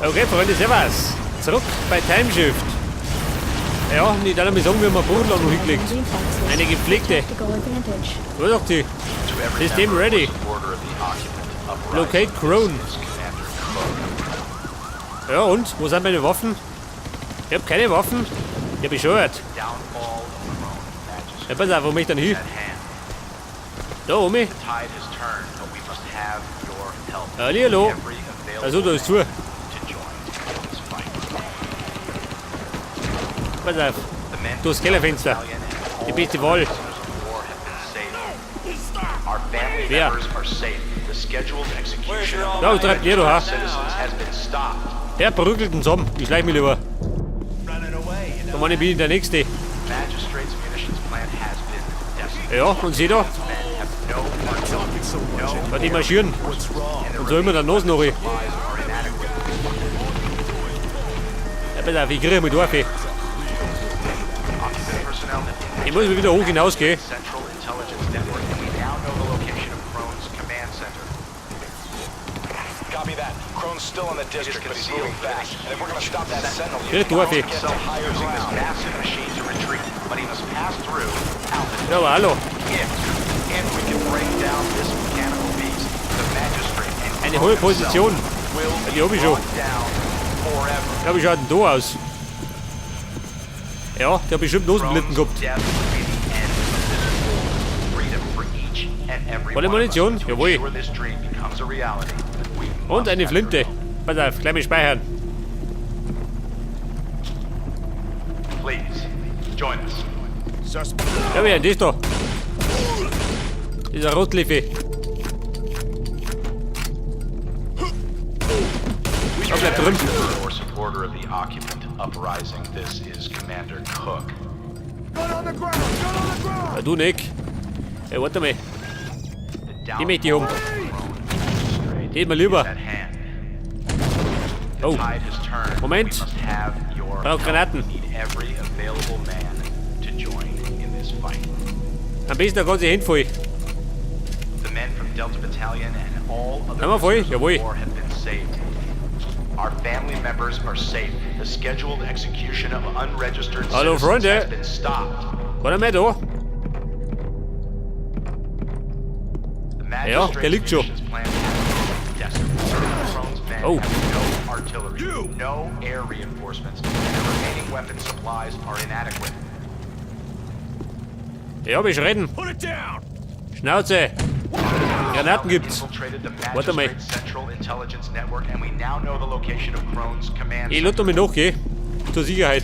Okay, Freunde, servus. Zurück bei Timeshift. Ja, und ich darf mal sagen, wir haben eine Bodenlandung hingelegt. Eine gepflegte. Wo sagt sie? System ready. Locate Krone. Ja, und? Wo sind meine Waffen? Ich hab keine Waffen. Ich hab bescheuert. Ja, pass auf, wo möchte ich denn hin? Da, oben. Hallihallo. Also, da ist zu. Pass auf. Du hast Kellerfenster. Die beste Wahl. Wer? Ja, treibt jeder, ha? Der prügelt ihn zusammen. Ich schleich mich lieber. Da meine bin ich der Nächste. Ja, und sieh da. Ja, die marschieren. Und so immer der Nase noch. Ja, pass auf, ich kriege mich durch. Ich muss wieder hoch hinausgehen. Hier, Dorfi. Ja, aber hallo. Eine hohe Position. Ja, die hab ich schon. Ja, wie schaut denn da aus? Ja, der hat bestimmt Nosenblitten gehabt. Volle Munition? Jawohl. Und eine Flinte. Pass auf, gleich mal speichern. Ja, wer ist das da? Dieser Rotliffe. Da bleibt drin. Ja, du Nick. Ey, warte mal. Die möchte ich haben. Die mir lieber. Oh. Moment. Brauch Granaten. Am besten da ganze Hände voll. Haben wir voll? Jawohl. Our family members are safe. The scheduled execution of unregistered Hallo, citizens Freunde. has been stopped. Keiner mehr da? The Ja, der liegt schon. magistrate's munitions plant has been decimated. Krone's men Oh. have no artillery, no air reinforcements, and their remaining weapon supplies are inadequate. Ja, wir reden. Schnauze. Granaten gibt's. Infiltrated the Warte mal. magistrate's central intelligence network, and we now know the location of Krone's command Ich center. lade mich noch, gell? Zur Sicherheit.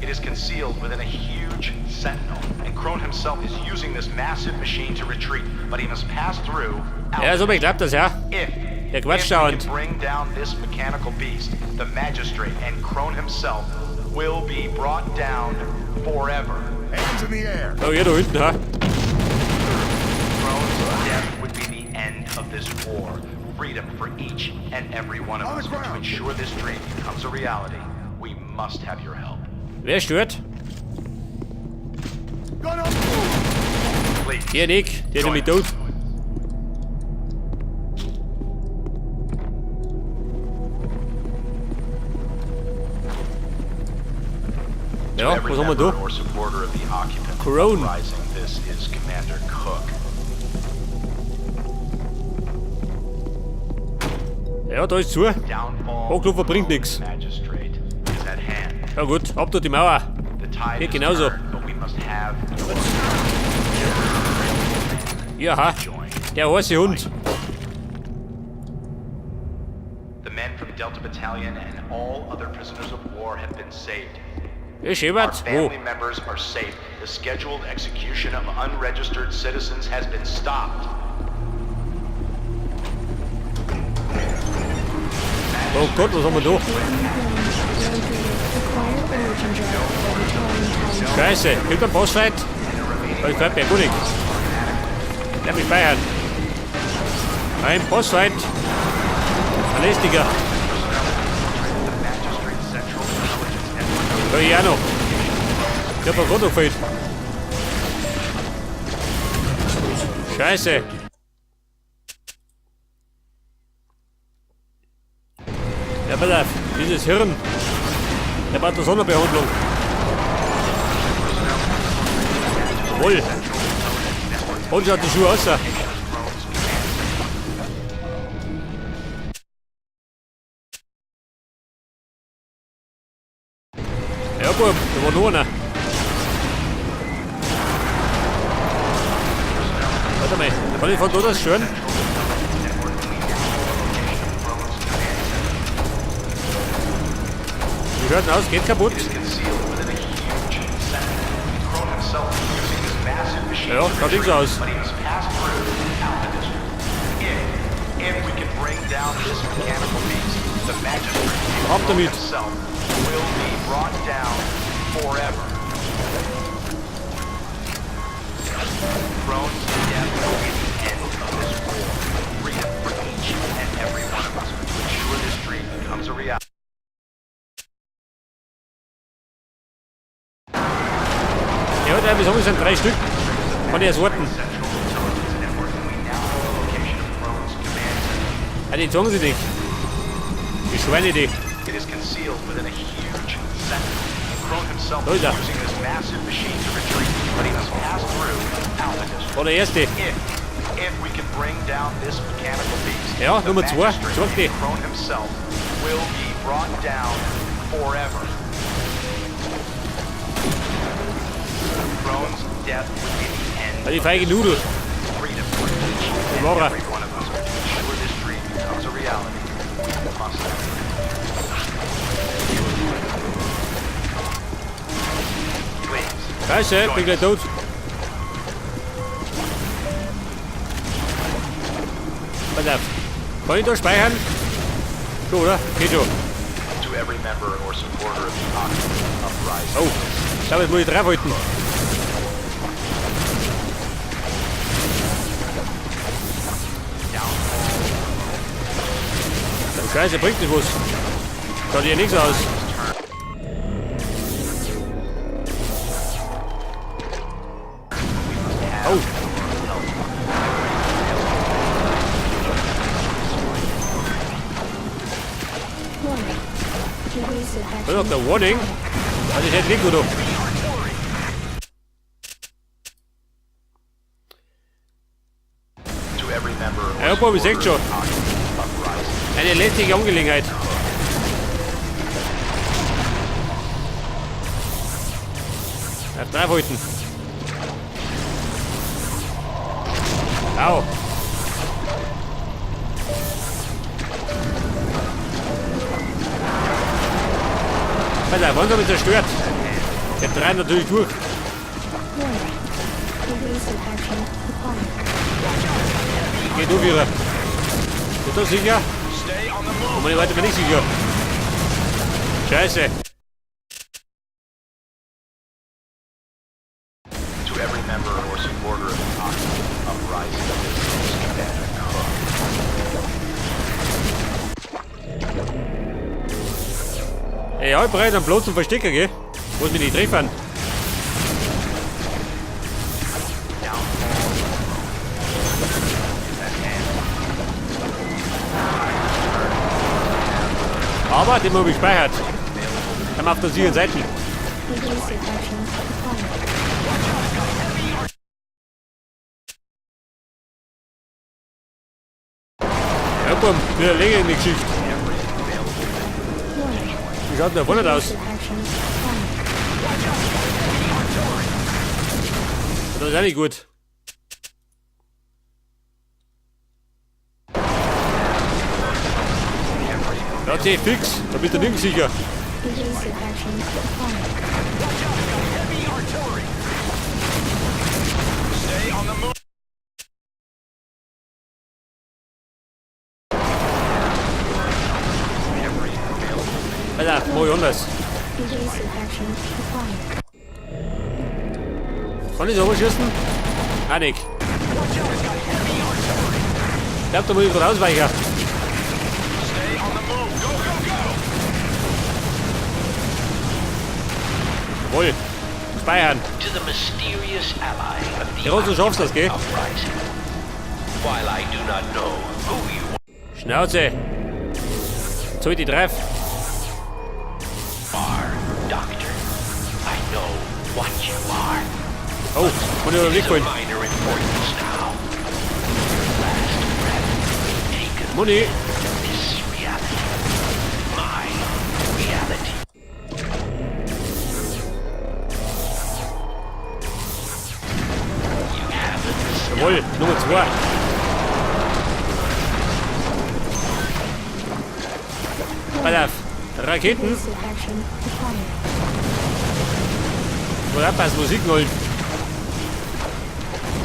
It is concealed within a huge sentinel, and Krone himself is using this massive machine to retreat, but he must pass through. Ja, so, ich glaub das, ja. If, Der quatscht if we dauernd. can bring down this mechanical beast, the magistrate and Krone himself will be brought down forever. Hands in the air. Oh, hier da hinten, ha? Krone's death would be the end of this war. Freedom for each and every one of On the us. But to ground. ensure this dream becomes a reality, we must have your help. Wer stört? Gun up. Please. Hier, Nick. Der ist nämlich tot. Ja, Every was haben wir member da? or supporter of the occupant Krone. uprising, this is Commander Cook. Ja, da ist zu. Downfall Hochklopfer bringt of nix. Magistrate is at hand. Ja gut, ab durch die Mauer. The tide Geht has genauso. turned, but we must have Ja, ha. join. Der heiße Hund. The men from Delta Battalion and all other prisoners of war have been saved. Ja, Our Schebert. Wo? family members are safe. The scheduled execution of unregistered citizens has been stopped. Oh Gott, was haben wir da? Scheiße, gibt ein Bossfight? Oh, ich gefällt mir gut nicht. Lass mich speichern. Ein Bossfight. Ein lästiger. The magistrate's central intelligence network Ja, ich auch noch. Ich hab mir gerade noch gefehlt. Scheiße. Ja, pass auf, dieses Hirn. Der braucht eine Sonderbehandlung. Jawohl. Und schaut die Schuhe aus. Da. Ja, Bub, da war nur einer. Warte mal, kann ich von da das schön? Wie schaut denn aus? Geht kaputt? Ja, schaut nichts aus. Ab damit. Krone's death will be the end of this war. Freedom for each and every one of us. To ensure this dream becomes a reality. Ja, der wieso sind 3 Stück. Kann ich erst warten. Ja, die zeigen sie nicht. Die Schweine, die. It is concealed within a huge sentinel. And Krone himself Da is ist er. using this massive machine to retreat, but he must pass through Alpha District. War der erste. If we can bring down this mechanical beast, Ja, the Nummer 2. magistrate Zeig die. Krone himself will be brought down forever. Krone's death would be the end Ja, die of feige this Nudel. freedom for each and War er. every one of us. To ensure this dream becomes a reality, we must act. Please. Scheiße, bin gleich tot. Pass auf. Kann ich da speichern? Schon, oder? Geht schon. To every member or supporter of the Octopan uprising. Oh, ich glaube, jetzt muss ich draufhalten. Scheiße, bringt nicht was. Schaut hier nichts aus. Oh. Das ist doch der Warning. Also ich hätte nicht gut. Ja, Bob, ich seh schon. Eine lästige Angelegenheit. Auf draufhalten. Au. Pass auf, wann habe ich zerstört? Der dreht natürlich durch. Geh du wieder. Bist du sicher? Und meine weiter bin ich sicher. Scheiße. To every member or supporter of the Octopan uprising, this is Commander Cook. Ey, ja, ich brauche einen Platz zum Verstecken, gell? Muss mich nicht treffen. Aber den habe ich gespeichert. Kann man auf der sicheren Seite. Ja, komm, wieder länger in die Geschichte. Wie schaut denn da vorne aus? Das ist auch nicht gut. Ja, okay, fix. Da bist du nirgends sicher. Alter, mach ich anders. Kann ich so schießen? Ah, nicht. Ich glaub, da muss ich gerade ausweichen. Jawohl. Speichern. To the mysterious ally of the Ja, du schaffst das, gell? uprising. While I do not know who you Schnauze. Jetzt hol ich die drauf. Are, Doctor. I know what you are. Oh, muss ich aber It is of wegholen. minor importance now. Your last breath may take us Money. to this reality. My reality. You haven't Jawohl, Nummer 2. Pass auf. Raketen. Evasive action required. Muss aufpassen, Musik holen.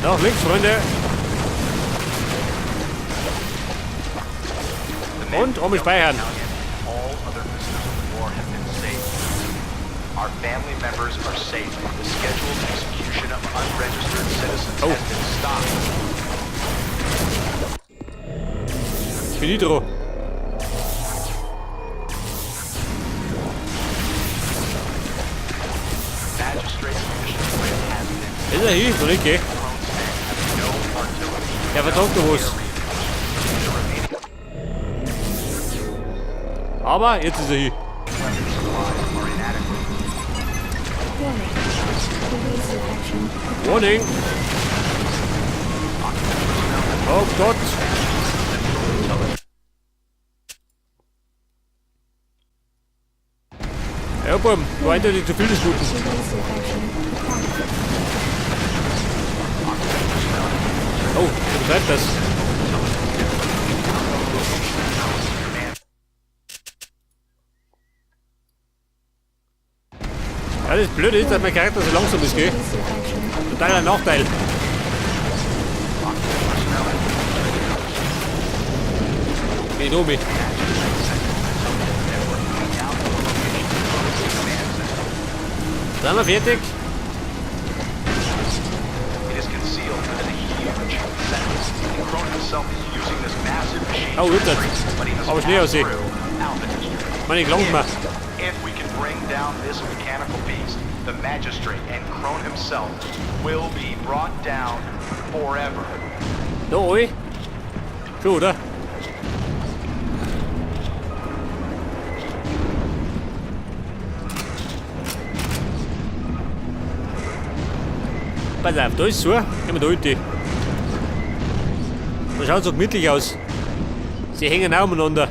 Nach links, Freunde. The men Und einmal speichern. Battalion and all other prisoners of war have been saved. Our family members are safe. The scheduled execution of unregistered citizens Oh. has been stopped. Finito. Magistrate's mission plan has been Ist er hier? Noch nicht, gell? Krone's men have no artillery. Der vertagt noch was. The remaining Aber jetzt ist er hier. weapon supplies are inadequate. Warning. Evasive action required. Warning. Oh Gott. Ja, Buben, war eindeutig zu viel des Guten. Evasive action required. Oh, du betreibt das. Ja, das Blöde ist, dass mein Charakter so langsam ist, gell? Evasive action Totaler Nachteil. Bin ich oben. Sind wir fertig? It is concealed within a huge sentinel. And Krone himself is using this massive machine Oh, to wird das. retreat, but he must Aber schnell pass aussehen. through Alpha District. Meine, ich lang mal. If we can bring down this mechanical beast, the magistrate and Krone himself will be brought down forever. Da, oi. Schon, oder? Pass auf, da ist so. Gehen wir da hinten. Da schaut so gemütlich aus. Sie hängen auch umeinander.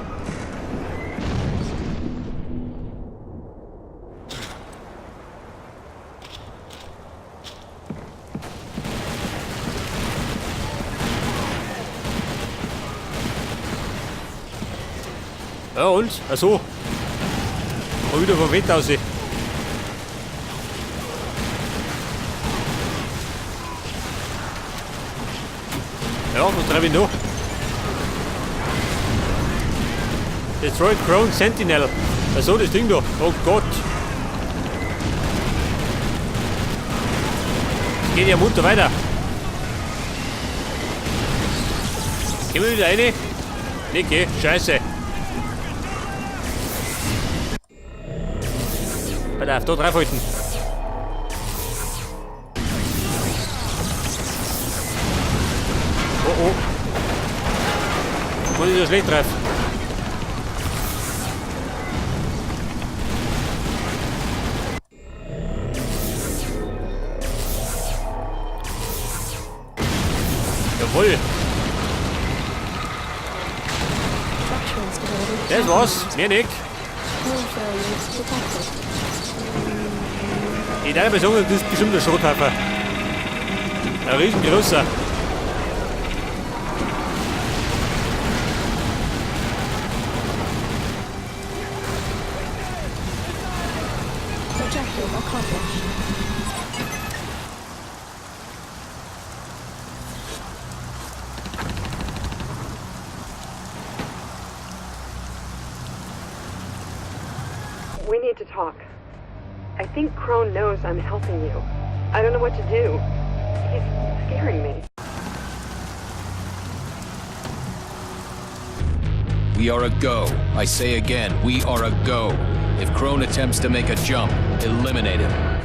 Ja und? Ach so. Mal wieder vom Wetter aussehen. Ja, was treibe ich noch? Destroy Krone Sentinel. Ach so, das Ding da. Oh Gott. Es geht ja munter weiter. Gehen wir wieder rein? Nee, geh. Scheiße. Pass auf, da draufhalten. Oh oh. Muss ich so schlecht drauf. Jawohl. Structural stability. Das war's. Mehr nicht. Hull failures detected. Ich darf mal sagen, das ist bestimmt ein Schrotthaufen. Ein riesengroßer. Objective accomplished. We need to talk. I think Krone knows I'm helping you. I don't know what to do. He's scaring me. We are a go. I say again, we are a go. If Krone attempts to make a jump, eliminate him.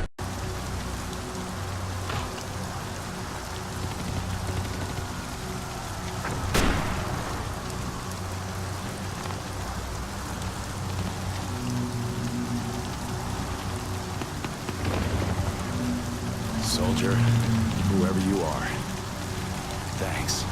Soldier, whoever you are, thanks.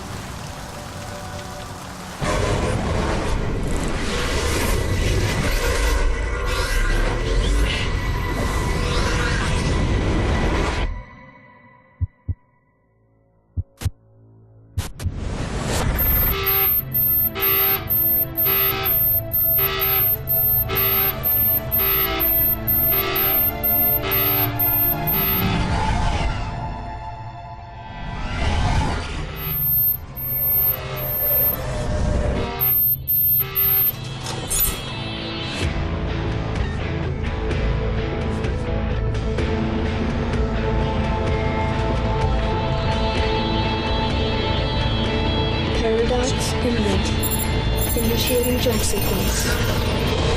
Paradox imminent. Initiating jump sequence.